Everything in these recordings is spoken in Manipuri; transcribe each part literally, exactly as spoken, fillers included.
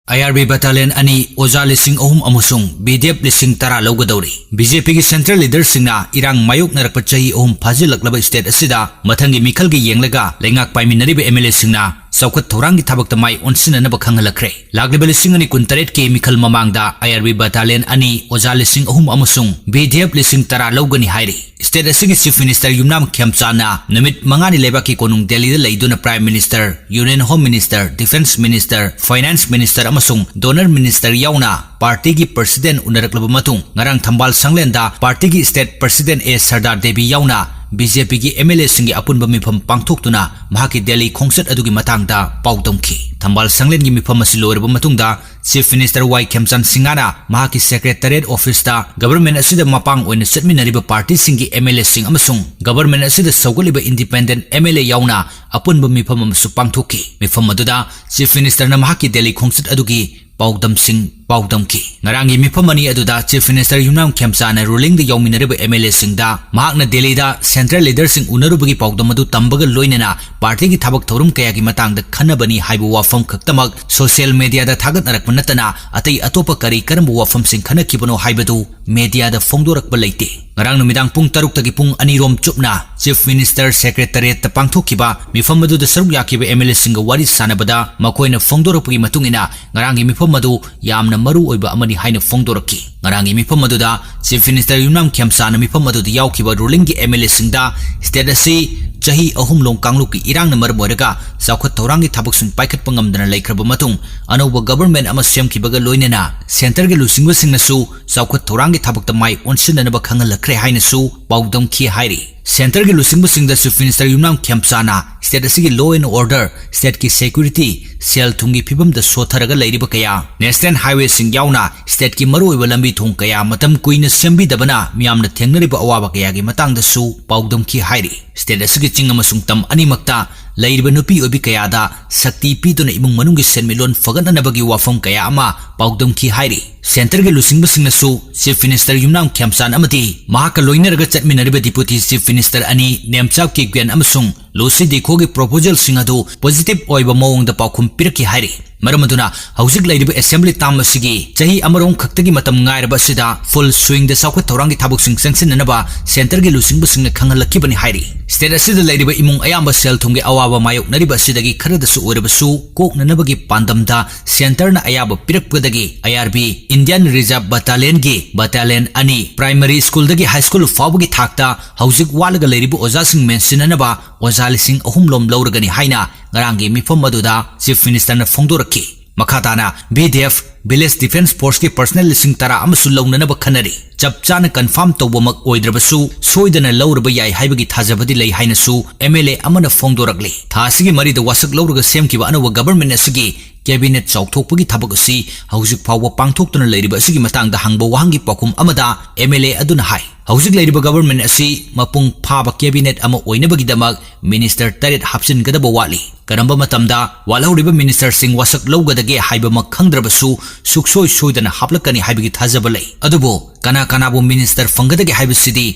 ꯑꯥꯏ ꯑꯥꯔ ꯕꯤ battalion ꯑꯅꯤ ꯑꯣꯖꯥ ꯂꯤꯁꯤꯡ ꯑꯍꯨꯝ ꯑꯃꯁꯨꯡ ꯚꯤ ꯗꯤ ꯑꯦꯐ ꯂꯤꯁꯤꯡ ꯇꯔꯥ ꯂꯧꯒꯗꯧꯔꯤ꯫ ꯕꯤ ꯖꯦ ꯄꯤꯒꯤ central leaderꯁꯤꯡꯅ ꯏꯔꯥꯡ ꯃꯥꯌꯣꯛꯅꯔꯛꯄ ꯆꯍꯤ ꯑꯍꯨꯝ ꯐꯥꯖꯤꯜꯂꯛꯂꯕ state ꯑꯁꯤꯗ ꯃꯊꯪꯒꯤ ꯃꯤꯈꯜꯒꯤ ꯌꯦꯡꯂꯒ ꯂꯩꯉꯥꯛ ꯄꯥꯏꯃꯤꯟꯅꯔꯤꯕ ꯑꯦꯝ ꯑꯦꯜ ꯑꯦꯁꯤꯡꯅ ꯆꯥꯎꯈꯠ ꯊꯧꯔꯥꯡꯒꯤ ꯊꯕꯛꯇ ꯃꯥꯏ ꯑꯣꯟꯁꯤꯟꯅꯅꯕ ꯈꯪꯍꯜꯂꯛꯈ꯭ꯔꯦ꯫ ꯂꯥꯛꯂꯤꯕ ꯂꯤꯁꯤꯡ ꯑꯅꯤ ꯀꯨꯟꯇꯔꯦꯠꯀꯤ ꯃꯤꯈꯜ ꯃꯃꯥꯡꯗ ꯑꯥꯏ ꯑꯥꯔ ꯕꯤ battalion ꯑꯅꯤ ꯑꯣꯖꯥ ꯂꯤꯁꯤꯡ ꯑꯍꯨꯝ ꯑꯃꯁꯨꯡ ꯚꯤ ꯗꯤ ꯑꯦꯐ ꯂꯤꯁꯤꯡ ꯇꯔꯥ ꯂꯧꯒꯅꯤ ꯍꯥꯏꯔꯤ꯫ State ꯑꯁꯤꯒꯤ Chief Minister ꯌꯨꯝꯅꯥꯝ ꯈꯦꯝꯆꯥꯅ ꯅꯨꯃꯤꯠ ꯃꯉꯥꯅꯤ ꯂꯩꯕꯥꯛꯀꯤ ꯀꯣꯅꯨꯡ ꯗꯦꯜꯂꯤꯗ ꯂꯩꯗꯨꯅ Prime Minister, Union Home Minister, Defence Minister, Finance Minister ꯑꯃꯁꯨꯡ Donor Minister ꯌꯥꯎꯅ partyꯒꯤ president ꯎꯅꯔꯛꯂꯕ ꯃꯇꯨꯡ, ꯉꯔꯥꯡ ꯊꯝꯕꯥꯜ ꯁꯪꯂꯦꯟꯗ partyꯒꯤ state president ꯑꯦ ꯁꯔꯗꯥꯔ ꯗꯦꯕꯤ ꯌꯥꯎꯅ ꯕꯤ ꯖꯦ ꯄꯤꯒꯤ ꯑꯦꯝ ꯑꯦꯜ ꯑꯦꯁꯤꯡꯒꯤ ꯑꯄꯨꯟꯕ ꯃꯤꯐꯝ ꯄꯥꯡꯊꯣꯛꯇꯨꯅ ꯃꯍꯥꯛꯀꯤ ꯗꯦꯜꯂꯤ ꯈꯣꯡꯆꯠ ꯑꯗꯨꯒꯤ ꯃꯇꯥꯡꯗ ꯄꯥꯎꯗꯝꯈꯤ꯫ ꯊꯝꯕꯥꯜ ꯁꯪꯂꯦꯟꯒꯤ ꯃꯤꯐꯝ ꯑꯁꯤ ꯂꯣꯏꯔꯕ ꯃꯇꯨꯡꯗ, Chief Minister ꯋꯥꯏ ꯈꯦꯝꯆꯥꯟ ꯁꯤꯡꯍꯅ ꯃꯍꯥꯛꯀꯤ Secretariat officeꯇ government ꯑꯁꯤꯗ ꯃꯄꯥꯡ ꯑꯣꯏꯅ ꯆꯠꯃꯤꯟꯅꯔꯤꯕ partyꯁꯤꯡꯒꯤ ꯑꯦꯝ ꯑꯦꯜ ꯑꯦꯁꯤꯡ ꯑꯃꯁꯨꯡ government ꯑꯁꯤꯗ ꯁꯧꯒꯠꯂꯤꯕ independent ꯑꯦꯝ ꯑꯦꯜ ꯑꯦ ꯌꯥꯎꯅ ꯑꯄꯨꯟꯕ ꯃꯤꯐꯝ ꯑꯃꯁꯨ ꯄꯥꯡꯊꯣꯛꯈꯤ꯫ ꯃꯤꯐꯝ ꯑꯗꯨꯗ Chief Ministerꯅ ꯃꯍꯥꯛꯀꯤ ꯗꯦꯜꯂꯤ ꯈꯣꯡꯆꯠ ꯑꯗꯨꯒꯤ ꯄꯥꯎꯗꯝꯁꯤꯡ ꯄꯥꯎꯗꯝꯈꯤ꯫ ꯉꯔꯥꯡꯒꯤ ꯃꯤꯐꯝ ꯑꯅꯤ ꯑꯗꯨꯗ Chief Minister ꯌꯨꯝꯅꯥꯝ ꯈꯦꯝꯆꯥꯅ rulingꯗ ꯌꯥꯎꯃꯤꯟꯅꯔꯤꯕ ꯑꯦꯝ ꯑꯦꯜ ꯑꯦꯁꯤꯡꯗ ꯃꯍꯥꯛꯅ ꯗꯦꯜꯂꯤꯗ central leaderꯁꯤꯡ ꯎꯅꯔꯨꯕꯒꯤ ꯄꯥꯎꯗꯝ ꯑꯗꯨ ꯇꯝꯕꯒ ꯂꯣꯏꯅꯅ partyꯒꯤ ꯊꯕꯛ ꯊꯧꯔꯝ ꯀꯌꯥꯒꯤ ꯃꯇꯥꯡꯗ ꯈꯟꯅꯕꯅꯤ ꯍꯥꯏꯕ ꯋꯥꯐꯝ ꯈꯛꯇꯃꯛ social mediaꯗ ꯊꯥꯒꯠꯅꯔꯛꯄ ꯅꯠꯇꯅ ꯑꯇꯩ ꯑꯇꯣꯞꯄ ꯀꯔꯤ ꯀꯔꯝꯕ ꯋꯥꯐꯝꯁꯤꯡ ꯈꯟꯅꯈꯤꯕꯅꯣ ꯍꯥꯏꯕꯗꯨ mediaꯗ ꯐꯣꯡꯗꯣꯔꯛꯄ ꯂꯩꯇꯦ꯫ ꯉꯔꯥꯡ ꯅꯨꯃꯤꯗꯥꯡ ꯄꯨꯡ ꯇꯔꯨꯛꯇꯒꯤ ꯄꯨꯡ ꯑꯅꯤ ꯔꯣꯝ ꯆꯨꯞꯅ Chief Minister Secretariatꯇ ꯄꯥꯡꯊꯣꯛꯈꯤꯕ ꯃꯤꯐꯝ ꯑꯗꯨꯗ ꯁꯔꯨꯛ ꯌꯥꯈꯤꯕ ꯑꯦꯝ ꯑꯦꯜ ꯑꯦꯁꯤꯡꯒ ꯋꯥꯔꯤ ꯁꯥꯟꯅꯕꯗ ꯃꯈꯣꯏꯅ ꯐꯣꯡꯗꯣꯔꯛꯄꯒꯤ ꯃꯇꯨꯡ ꯏꯟꯅ, ꯉꯔꯥꯡꯒꯤ ꯃꯤꯐꯝ ꯑꯗꯨ ꯌꯥꯝꯅ ꯃꯔꯨ ꯑꯣꯏꯕ ꯑꯃꯅꯤ ꯍꯥꯏꯅ ꯐꯣꯡꯗꯣꯔꯛꯈꯤ꯫ ꯉꯔꯥꯡꯒꯤ ꯃꯤꯐꯝ ꯑꯗꯨꯗ Chief Minister ꯌꯨꯝꯅꯥꯝ ꯈꯦꯝꯆꯥꯅ ꯃꯤꯐꯝ ꯑꯗꯨꯗ ꯌꯥꯎꯈꯤꯕ rulingꯒꯤ ꯑꯦꯝ ꯑꯦꯜ ꯑꯦꯁꯤꯡꯗ state ꯑꯁꯤ ꯆꯍꯤ ꯑꯍꯨꯝ ꯂꯣꯝ ꯀꯥꯡꯂꯨꯞꯀꯤ ꯏꯔꯥꯡꯅ ꯃꯔꯝ ꯑꯣꯏꯔꯒ ꯆꯥꯎꯈꯠ ꯊꯧꯔꯥꯡꯒꯤ ꯊꯕꯛꯁꯤꯡ ꯄꯥꯏꯈꯠꯄ ꯉꯝꯗꯅ ꯂꯩꯈ꯭ꯔꯕ ꯃꯇꯨꯡ, ꯑꯅꯧꯕ government ꯑꯃ ꯁꯦꯝꯈꯤꯕꯒ ꯂꯣꯏꯅꯅ centreꯒꯤ ꯂꯨꯆꯤꯡꯕꯁꯤꯡꯅꯁꯨ ꯆꯥꯎꯈꯠ ꯊꯧꯔꯥꯡꯒꯤ ꯊꯕꯛꯇ ꯃꯥꯏ ꯑꯣꯟꯁꯤꯟꯅꯅꯕ ꯈꯪꯍꯜꯂꯛꯈ꯭ꯔꯦ ꯍꯥꯏꯅꯁꯨ ꯄꯥꯎꯗꯝꯈꯤ ꯍꯥꯏꯔꯤ꯫ Centreꯒꯤ ꯂꯨꯆꯤꯡꯕꯁꯤꯡꯗ Chief Minister ꯌꯨꯝꯅꯥꯝ ꯈꯦꯝꯆꯥꯅ state ꯑꯁꯤꯒꯤ law and order, stateꯀꯤ security, ꯁꯦꯜ ꯊꯨꯝꯒꯤ ꯐꯤꯕꯝꯗ ꯁꯣꯠꯊꯔꯒ ꯂꯩꯔꯤꯕ ꯀꯌꯥ, national highwayꯁꯤꯡ ꯌꯥꯎꯅ stateꯀꯤ ꯃꯔꯨꯑꯣꯏꯕ ꯂꯝꯕꯤ ꯊꯣꯡ ꯀꯌꯥ ꯃꯇꯝ ꯀꯨꯏꯅ ꯁꯦꯝꯕꯤꯗꯕꯅ ꯃꯤꯌꯥꯝꯅ ꯊꯦꯡꯅꯔꯤꯕ ꯑꯋꯥꯕ ꯀꯌꯥꯒꯤ ꯃꯇꯥꯡꯗꯁꯨ ꯄꯥꯎꯗꯝꯈꯤ ꯍꯥꯏꯔꯤ꯫ State ꯑꯁꯤꯒꯤ ꯆꯤꯡ ꯑꯃꯁꯨꯡ ꯇꯝ ꯑꯅꯤꯃꯛꯇ ꯂꯩꯔꯤꯕ ꯅꯨꯄꯤ ꯑꯣꯏꯕꯤ ꯀꯌꯥꯗ ꯁꯛꯇꯤ ꯄꯤꯗꯨꯅ ꯏꯃꯨꯡ ꯃꯅꯨꯡꯒꯤ ꯁꯦꯟꯃꯤꯠꯂꯣꯟ ꯐꯒꯠꯅꯅꯕꯒꯤ ꯋꯥꯐꯝ ꯀꯌꯥ ꯑꯃ ꯄꯥꯎꯗꯝꯈꯤ ꯍꯥꯏꯔꯤ꯫ Centreꯒꯤ ꯂꯨꯆꯤꯡꯕꯁꯤꯡꯅꯁꯨ Chief Minister ꯌꯨꯝꯅꯥꯝ ꯈꯦꯝꯆꯥꯟ ꯑꯃꯗꯤ ꯃꯍꯥꯛꯀ ꯂꯣꯏꯅꯔꯒ ꯆꯠꯃꯤꯟꯅꯔꯤꯕ Deputy Chief Minister ꯑꯅꯤ ꯅꯦꯝꯆꯥꯞ ꯀꯤꯞꯒꯦꯟ ꯑꯃꯁꯨꯡ ꯂꯨꯁꯤ ꯗꯤꯈꯣꯒꯤ proposalꯁꯤꯡ ꯑꯗꯨ positive ꯑꯣꯏꯕ ꯃꯑꯣꯡꯗ ꯄꯥꯎꯈꯨꯝ ꯄꯤꯔꯛꯈꯤ ꯍꯥꯏꯔꯤ꯫ ꯃꯔꯝ ꯑꯗꯨꯅ ꯍꯧꯖꯤꯛ ꯂꯩꯔꯤꯕ assembly term ꯑꯁꯤꯒꯤ ꯆꯍꯤ ꯑꯃꯔꯣꯝ ꯈꯛꯇꯒꯤ ꯃꯇꯝ ꯉꯥꯏꯔꯕ ꯑꯁꯤꯗ full swingꯗ ꯆꯥꯎꯈꯠ ꯊꯧꯔꯥꯡꯒꯤ ꯊꯕꯛꯁꯤꯡ ꯆꯪꯁꯤꯟꯅꯅꯕ centreꯒꯤ ꯂꯨꯆꯤꯡꯕꯁꯤꯡꯅ ꯈꯪꯍꯜꯂꯛꯈꯤꯕꯅꯤ ꯍꯥꯏꯔꯤ꯫ State ꯑꯁꯤꯗ ꯂꯩꯔꯤꯕ ꯏꯃꯨꯡ ꯑꯌꯥꯝꯕ ꯁꯦꯜ ꯊꯨꯝꯒꯤ ꯑꯋꯥꯕ ꯃꯥꯌꯣꯛꯅꯔꯤꯕ ꯑꯁꯤꯗꯒꯤ ꯈꯔꯗꯁꯨ ꯑꯣꯏꯔꯕꯁꯨ ꯀꯣꯛꯅꯅꯕꯒꯤ ꯄꯥꯟꯗꯝꯗ centreꯅ ꯑꯌꯥꯕ ꯄꯤꯔꯛꯄꯗꯒꯤ I R B Indian Reserve Battalionꯒꯤ battalion ꯑꯅꯤ, primary schoolꯗꯒꯤ high school ꯐꯥꯎꯕꯒꯤ ꯊꯥꯛꯇ ꯍꯧꯖꯤꯛ ꯋꯥꯠꯂꯒ ꯂꯩꯔꯤꯕ ꯑꯣꯖꯥꯁꯤꯡ ꯃꯦꯟꯁꯤꯟꯅꯅꯕ ꯑꯣꯖꯥ ꯂꯤꯁꯤꯡ ꯑꯍꯨꯝ ꯂꯣꯝ ꯂꯧꯔꯒꯅꯤ ꯍꯥꯏꯅ ꯉꯔꯥꯡꯒꯤ ꯃꯤꯐꯝ ꯑꯗꯨꯗ Chief Ministerꯅ ꯐꯣꯡꯗꯣꯔꯛꯈꯤ꯫ ꯃꯈꯥ ꯇꯥꯅ V D F, Village Defence Forceꯀꯤ personnel ꯂꯤꯁꯤꯡ ꯇꯔꯥ ꯑꯃꯁꯨ ꯂꯧꯅꯅꯕ ꯈꯟꯅꯔꯤ꯫ ꯆꯞ ꯆꯥꯅ confirm ꯇꯧꯕꯃꯛ ꯑꯣꯏꯗ꯭ꯔꯕꯁꯨ ꯁꯣꯏꯗꯅ ꯂꯧꯔꯕ ꯌꯥꯏ ꯍꯥꯏꯕꯒꯤ ꯊꯥꯖꯕꯗꯤ ꯂꯩ ꯍꯥꯏꯅꯁꯨ M L A ꯑꯃꯅ ꯐꯣꯡꯗꯣꯔꯛꯂꯤ꯫ ꯊꯥ ꯑꯁꯤꯒꯤ ꯃꯔꯤꯗ ꯋꯥꯁꯛ ꯂꯧꯔꯒ ꯁꯦꯝꯈꯤꯕ ꯑꯅꯧꯕ government ꯑꯁꯤꯒꯤ cabinet ꯆꯥꯎꯊꯣꯛꯄꯒꯤ ꯊꯕꯛ ꯑꯁꯤ ꯍꯧꯖꯤꯛ ꯐꯥꯎꯕ ꯄꯥꯡꯊꯣꯛꯇꯨꯅ ꯂꯩꯔꯤꯕ ꯑꯁꯤꯒꯤ ꯃꯇꯥꯡꯗ ꯍꯪꯕ ꯋꯥꯍꯪꯒꯤ ꯄꯥꯎꯈꯨꯝ ꯑꯃꯗ M L A ꯑꯗꯨꯅ ꯍꯥꯏ, ꯍꯧꯖꯤꯛ ꯂꯩꯔꯤꯕ government ꯑꯁꯤ ꯃꯄꯨꯡ ꯐꯥꯕ cabinet ꯑꯃ ꯑꯣꯏꯅꯕꯒꯤꯗꯃꯛ minister ꯇꯔꯦꯠ ꯍꯥꯞꯆꯤꯟꯒꯗꯕ ꯋꯥꯠꯂꯤ꯫ ꯀꯔꯝꯕ ꯃꯇꯝꯗ ꯋꯥꯠꯍꯧꯔꯤꯕ ministerꯁꯤꯡ ꯋꯥꯁꯛ ꯂꯧꯒꯗꯒꯦ ꯍꯥꯏꯕꯃꯛ ꯈꯪꯗ꯭ꯔꯕꯁꯨ ꯁꯨꯛꯁꯣꯏ ꯁꯣꯏꯗꯅ ꯍꯥꯞꯂꯛꯀꯅꯤ ꯍꯥꯏꯕꯒꯤ ꯊꯥꯖꯕ ꯂꯩ꯫ ꯑꯗꯨꯕꯨ ꯀꯅꯥ ꯀꯅꯥꯕꯨ minister ꯐꯪꯒꯗꯒꯦ ꯍꯥꯏꯕꯁꯤꯗꯤ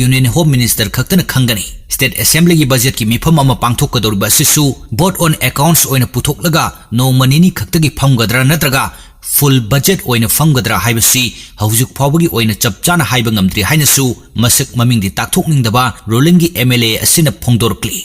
Union Home Minister ꯈꯛꯇꯅ ꯈꯪꯒꯅꯤ꯫ State Assemblyꯒꯤ budgetꯀꯤ ꯃꯤꯐꯝ ꯑꯃ ꯄꯥꯡꯊꯣꯛꯀꯗꯧꯔꯤꯕ ꯑꯁꯤꯁꯨ vote on accounts ꯑꯣꯏꯅ ꯄꯨꯊꯣꯛꯂꯒ ꯅꯣꯡꯃ ꯅꯤꯅꯤ ꯈꯛꯇꯒꯤ ꯐꯝꯒꯗ꯭ꯔꯥ ꯅꯠꯇ꯭ꯔꯒ full budget ꯑꯣꯏꯅ ꯐꯝꯒꯗ꯭ꯔꯥ ꯍꯥꯏꯕꯁꯤ ꯍꯧꯖꯤꯛ ꯐꯥꯎꯕꯒꯤ ꯑꯣꯏꯅ ꯆꯞ ꯆꯥꯅ ꯍꯥꯏꯕ ꯉꯝꯗ꯭ꯔꯤ ꯍꯥꯏꯅꯁꯨ ꯃꯁꯛ ꯃꯃꯤꯡꯗꯤ ꯇꯥꯛꯊꯣꯛꯅꯤꯡꯗꯕ rulingꯒꯤ M L A ꯑꯁꯤꯅ ꯐꯣꯡꯗꯣꯔꯛꯂꯤ꯫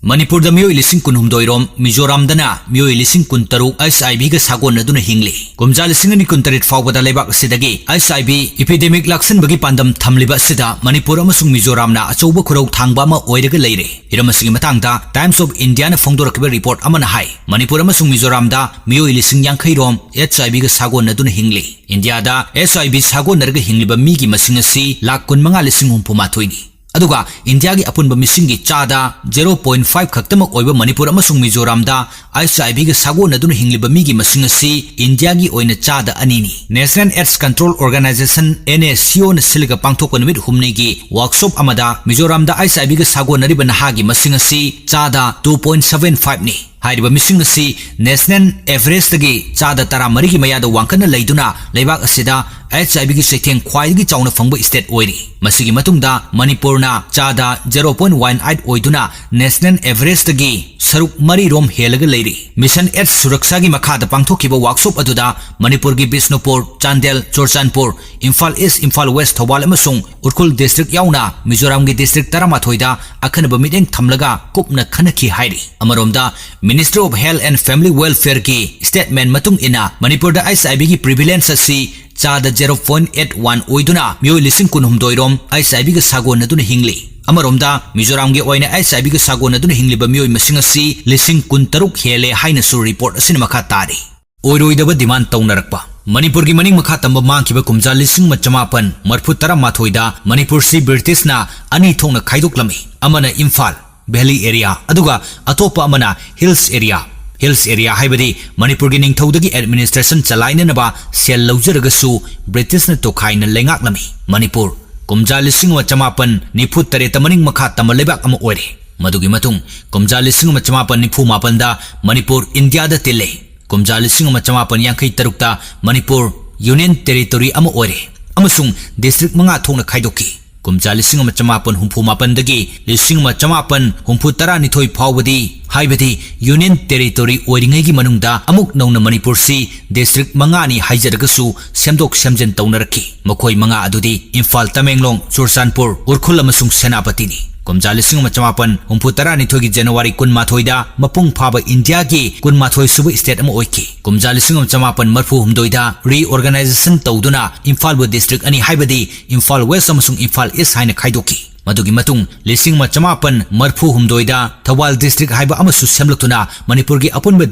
ꯃꯅꯤꯄꯨꯔꯗ ꯃꯤꯑꯣꯏ ꯂꯤꯁꯤꯡ ꯀꯨꯟꯍꯨꯝꯗꯣꯏ ꯔꯣꯝ, ꯃꯤꯖꯣꯔꯥꯝꯗꯅ ꯃꯤꯑꯣꯏ ꯂꯤꯁꯤꯡ ꯀꯨꯟꯇꯔꯨꯛ HIVꯒ ꯁꯥꯒꯣꯟꯅꯗꯨꯅ ꯍꯤꯡꯂꯤ꯫ ꯀꯨꯝꯖꯥ ꯂꯤꯁꯤꯡ ꯑꯅꯤ ꯀꯨꯟꯇꯔꯦꯠ ꯐꯥꯎꯕꯗ ꯂꯩꯕꯥꯛ ꯑꯁꯤꯗꯒꯤ HIV epidemic ꯂꯥꯛꯁꯤꯟꯕꯒꯤ ꯄꯥꯟꯗꯝ ꯊꯝꯂꯤꯕ ꯑꯁꯤꯗ ꯃꯅꯤꯄꯨꯔ ꯑꯃꯁꯨꯡ ꯃꯤꯖꯣꯔꯥꯝꯅ ꯑꯆꯧꯕ ꯈꯨꯔꯧ ꯊꯥꯡꯕ ꯑꯃ ꯑꯣꯏꯔꯒ ꯂꯩꯔꯦ꯫ ꯍꯤꯔꯝ ꯑꯁꯤꯒꯤ ꯃꯇꯥꯡꯗ Times of Indiaꯅ ꯐꯣꯡꯗꯣꯔꯛꯈꯤꯕ report ꯑꯃꯅ ꯍꯥꯏ, ꯃꯅꯤꯄꯨꯔ ꯑꯃꯁꯨꯡ ꯃꯤꯖꯣꯔꯥꯝꯗ ꯃꯤꯑꯣꯏ ꯂꯤꯁꯤꯡ ꯌꯥꯡꯈꯩ ꯔꯣꯝ HIVꯒ ꯁꯥꯒꯣꯟꯅꯗꯨꯅ ꯍꯤꯡꯂꯤ꯫ ꯏꯟꯗꯤꯌꯥꯗ HIV ꯁꯥꯒꯣꯟꯅꯔꯒ ꯍꯤꯡꯂꯤꯕ ꯃꯤꯒꯤ ꯃꯁꯤꯡ ꯑꯁꯤ ꯂꯥꯈ ꯀꯨꯟꯃꯉꯥ ꯂꯤꯁꯤꯡ ꯍꯨꯝꯐꯨ ꯃꯥꯊꯣꯏꯅꯤ꯫ ꯑꯗꯨꯒ ꯏꯟꯗꯤꯌꯥꯒꯤ ꯑꯄꯨꯟꯕ ꯃꯤꯁꯤꯡꯒꯤ ꯆꯥꯗ zero point five ꯈꯛꯇꯃꯛ ꯑꯣꯏꯕ ꯃꯅꯤꯄꯨꯔ ꯑꯃꯁꯨꯡ ꯃꯤꯖꯣꯔꯥꯝꯗ HIVꯒ ꯁꯥꯒꯣꯟꯅꯗꯨꯅ ꯍꯤꯡꯂꯤꯕ ꯃꯤꯒꯤ ꯃꯁꯤꯡ ꯑꯁꯤ ꯏꯟꯗꯤꯌꯥꯒꯤ ꯑꯣꯏꯅ ꯆꯥꯗ ꯑꯅꯤꯅꯤ꯫ National AIDS Control Organization, NACOꯅ ꯁꯤꯜꯂꯒ ꯄꯥꯡꯊꯣꯛꯄ ꯅꯨꯃꯤꯠ ꯍꯨꯝꯅꯤꯒꯤ workshop ꯑꯃꯗ ꯃꯤꯖꯣꯔꯥꯝꯗ HIVꯒ ꯁꯥꯒꯣꯟꯅꯔꯤꯕ ꯅꯍꯥꯒꯤ ꯃꯁꯤꯡ ꯑꯁꯤ ꯆꯥꯗ two point seven fiveꯅꯤ꯫ ꯍꯥꯏꯔꯤꯕ ꯃꯤꯁꯤꯡ ꯑꯁꯤ national averageꯇꯒꯤ ꯆꯥꯗ ꯇꯔꯥꯃꯔꯤꯒꯤ ꯃꯌꯥꯗ ꯋꯥꯡꯈꯠꯅ ꯂꯩꯗꯨꯅ ꯂꯩꯕꯥꯛ ꯑꯁꯤꯗ ꯑꯩꯆ ꯑꯥꯏ ꯚꯤꯒꯤ ꯆꯩꯊꯦꯡ ꯈ꯭ꯋꯥꯏꯗꯒꯤ ꯆꯥꯎꯅ ꯐꯪꯕ state ꯑꯣꯏꯔꯤ꯫ ꯃꯁꯤꯒꯤ ꯃꯇꯨꯡꯗ ꯃꯅꯤꯄꯨꯔꯅ ꯆꯥꯗ zero point one eight ꯑꯣꯏꯗꯨꯅ national averageꯇꯒꯤ ꯁꯔꯨꯛ ꯃꯔꯤꯔꯣꯝ ꯍꯦꯜꯂꯒ ꯂꯩꯔꯤ꯫ Mission AIDS Surakshaꯒꯤ ꯃꯈꯥꯗ ꯄꯥꯡꯊꯣꯛꯈꯤꯕ workshop ꯑꯗꯨꯗ ꯃꯅꯤꯄꯨꯔꯒꯤ ꯕꯤꯁꯅꯨꯄꯨꯔ, ꯆꯥꯟꯗꯦꯜ, ꯆꯨꯔꯆꯥꯟꯄꯨꯔ, ꯏꯝꯐꯥꯜ ꯏꯁ, ꯏꯝꯐꯥꯜ ꯋꯦꯁ, ꯊꯧꯕꯥꯜ ꯑꯃꯁꯨꯡ ꯎꯈ꯭ꯔꯨꯜ district ꯌꯥꯎꯅ ꯃꯤꯖꯣꯔꯥꯝꯒꯤ district ꯇꯔꯥꯃꯥꯊꯣꯏꯗ ꯑꯈꯟꯅꯕ ꯃꯤꯠꯌꯦꯡ ꯊꯝꯂꯒ ꯀꯨꯞꯅ ꯈꯟꯅꯈꯤ ꯍꯥꯏꯔꯤ꯫ ꯑꯃꯔꯣꯝꯗ, Ministry of Health and Family Welfareꯒꯤ statement ꯃꯇꯨꯡ ꯏꯟꯅ, ꯃꯅꯤꯄꯨꯔꯗ ꯑꯩꯆ ꯑꯥꯏ ꯚꯤꯒꯤ prevalence ꯑꯁꯤ ꯆꯥꯗ zero point eight one ꯑꯣꯏꯗꯨꯅ ꯃꯤꯑꯣꯏ ꯂꯤꯁꯤꯡ ꯀꯨꯟꯍꯨꯝꯗꯣꯏ ꯔꯣꯝ ꯑꯩꯆ ꯑꯥꯏ ꯚꯤꯒ ꯁꯥꯒꯣꯟꯅꯗꯨꯅ ꯍꯤꯡꯂꯤ꯫ ꯑꯃꯔꯣꯝꯗ, ꯃꯤꯖꯣꯔꯥꯝꯒꯤ ꯑꯣꯏꯅ ꯑꯩꯆ ꯑꯥꯏ ꯚꯤꯒ ꯁꯥꯒꯣꯟꯅꯗꯨꯅ ꯍꯤꯡꯂꯤꯕ ꯃꯤꯑꯣꯏ ꯃꯁꯤꯡ ꯑꯁꯤ ꯂꯤꯁꯤꯡ ꯀꯨꯟꯇꯔꯨꯛ ꯍꯦꯜꯂꯦ ꯍꯥꯏꯅꯁꯨ report ꯑꯁꯤꯅ ꯃꯈꯥ ꯇꯥꯔꯤ꯫ ꯑꯣꯏꯔꯣꯏꯗꯕ demand ꯇꯧꯅꯔꯛꯄ꯫ ꯃꯅꯤꯄꯨꯔꯒꯤ ꯃꯅꯤꯡ ꯃꯈꯥ ꯇꯝꯕ ꯃꯥꯡꯈꯤꯕ ꯀꯨꯝꯖꯥ ꯂꯤꯁꯤꯡ ꯑꯃ ꯆꯃꯥꯄꯟ ꯃꯔꯤꯐꯨ ꯇꯔꯥꯃꯥꯊꯣꯏꯗ ꯃꯅꯤꯄꯨꯔꯁꯤ ꯕ꯭ꯔꯤꯇꯤꯁꯅ ꯑꯅꯤ ꯊꯣꯛꯅ ꯈꯥꯏꯗꯣꯛꯂꯝꯃꯤ꯫ ꯑꯃꯅ ꯏꯝꯐꯥꯜ Valley Area, ꯑꯗꯨꯒ ꯑꯇꯣꯞꯄ ꯑꯃꯅ Hills Area꯫ Hills Area ꯍꯥꯏꯕꯗꯤ ꯃꯅꯤꯄꯨꯔꯒꯤ ꯅꯤꯡꯊꯧꯗꯒꯤ administration ꯆꯂꯥꯏꯅꯅꯕ ꯁꯦꯜ ꯂꯧꯖꯔꯒꯁꯨ ꯕ꯭ꯔꯤꯇꯤꯁꯅ ꯇꯣꯈꯥꯏꯅ ꯂꯩꯉꯥꯛꯂꯝꯃꯤ꯫ ꯃꯅꯤꯄꯨꯔ ꯀꯨꯝꯖꯥ ꯂꯤꯁꯤꯡ ꯑꯃ ꯆꯃꯥꯄꯟ ꯅꯤꯐꯨ ꯇꯔꯦꯠꯇ ꯃꯅꯤꯡ ꯃꯈꯥ ꯇꯝꯕ ꯂꯩꯕꯥꯛ ꯑꯃ ꯑꯣꯏꯔꯦ꯫ ꯃꯗꯨꯒꯤ ꯃꯇꯨꯡ ꯀꯨꯝꯖꯥ ꯂꯤꯁꯤꯡ ꯑꯃ ꯆꯃꯥꯄꯟ ꯅꯤꯐꯨ ꯃꯥꯄꯟꯗ ꯃꯅꯤꯄꯨꯔ ꯏꯟꯗꯤꯌꯥꯗ ꯇꯤꯜꯂꯦ꯫ ꯀꯨꯝꯖꯥ ꯂꯤꯁꯤꯡ ꯑꯃ ꯆꯃꯥꯄꯟ ꯌꯥꯡꯈꯩ ꯇꯔꯨꯛꯇ ꯃꯅꯤꯄꯨꯔ Union Territory ꯑꯃ ꯑꯣꯏꯔꯦ ꯑꯃꯁꯨꯡ district ꯃꯉꯥ ꯊꯣꯛꯅ ꯈꯥꯏꯗꯣꯛꯈꯤ꯫ ꯀꯨꯝꯖꯥ ꯂꯤꯁꯤꯡ ꯑꯃ ꯆꯃꯥꯄꯟ ꯍꯨꯝꯐꯨ ꯃꯥꯄꯟꯗꯒꯤ ꯂꯤꯁꯤꯡ ꯑꯃ ꯆꯃꯥꯄꯟ ꯍꯨꯝꯐꯨ ꯇꯔꯥꯅꯤꯊꯣꯏ ꯐꯥꯎꯕꯗꯤ, ꯍꯥꯏꯕꯗꯤ Union Territory ꯑꯣꯏꯔꯤꯉꯩꯒꯤ ꯃꯅꯨꯡꯗ, ꯑꯃꯨꯛ ꯅꯧꯅ ꯃꯅꯤꯄꯨꯔꯁꯤ district ꯃꯉꯥꯅꯤ ꯍꯥꯏꯖꯔꯒꯁꯨ ꯁꯦꯝꯗꯣꯛ ꯁꯦꯝꯖꯤꯟ ꯇꯧꯅꯔꯛꯈꯤ꯫ ꯃꯈꯣꯏ ꯃꯉꯥ ꯑꯗꯨꯗꯤ ꯏꯝꯐꯥꯜ, ꯇꯃꯦꯡꯂꯣꯡ, ꯆꯨꯔꯆꯥꯟꯄꯨꯔ, ꯎꯈ꯭ꯔꯨꯜ ꯑꯃꯁꯨꯡ ꯁꯦꯅꯥꯄꯇꯤꯅꯤ꯫ ꯀꯨꯝꯖꯥ ꯂꯤꯁꯤꯡ ꯑꯃ ꯆꯃꯥꯄꯟ ꯍꯨꯝꯐꯨ ꯇꯔꯥꯅꯤꯊꯣꯏꯒꯤ January ꯀꯨꯟꯃꯥꯊꯣꯏꯗ ꯃꯄꯨꯡ ꯐꯥꯕ ꯏꯟꯗꯤꯌꯥꯒꯤ ꯀꯨꯟꯃꯥꯊꯣꯏ ꯁꯨꯕ state ꯑꯃ ꯑꯣꯏꯈꯤ꯫ ꯀꯨꯝꯖꯥ ꯂꯤꯁꯤꯡ ꯑꯃ ꯆꯃꯥꯄꯟ ꯃꯔꯤꯐꯨ ꯍꯨꯝꯗꯣꯏꯗ reorganization ꯇꯧꯗꯨꯅ ꯏꯝꯐꯥꯜꯕꯨ district ꯑꯅꯤ, ꯍꯥꯏꯕꯗꯤ ꯏꯝꯐꯥꯜ West ꯑꯃꯁꯨꯡ ꯏꯝꯐꯥꯜ East ꯍꯥꯏꯅ ꯈꯥꯏꯗꯣꯛꯈꯤ꯫ ꯃꯗꯨꯒꯤ ꯃꯇꯨꯡ ꯂꯤꯁꯤꯡ ꯑꯃ ꯆꯃꯥꯄꯟ ꯃꯔꯤꯐꯨ ꯍꯨꯝꯗꯣꯏꯗ ꯊꯧꯕꯥꯜ district ꯍꯥꯏꯕ ꯑꯃꯁꯨ ꯁꯦꯝꯂꯛꯇꯨꯅ ꯃꯅꯤꯄꯨꯔꯒꯤ ꯑꯄꯨꯟꯕ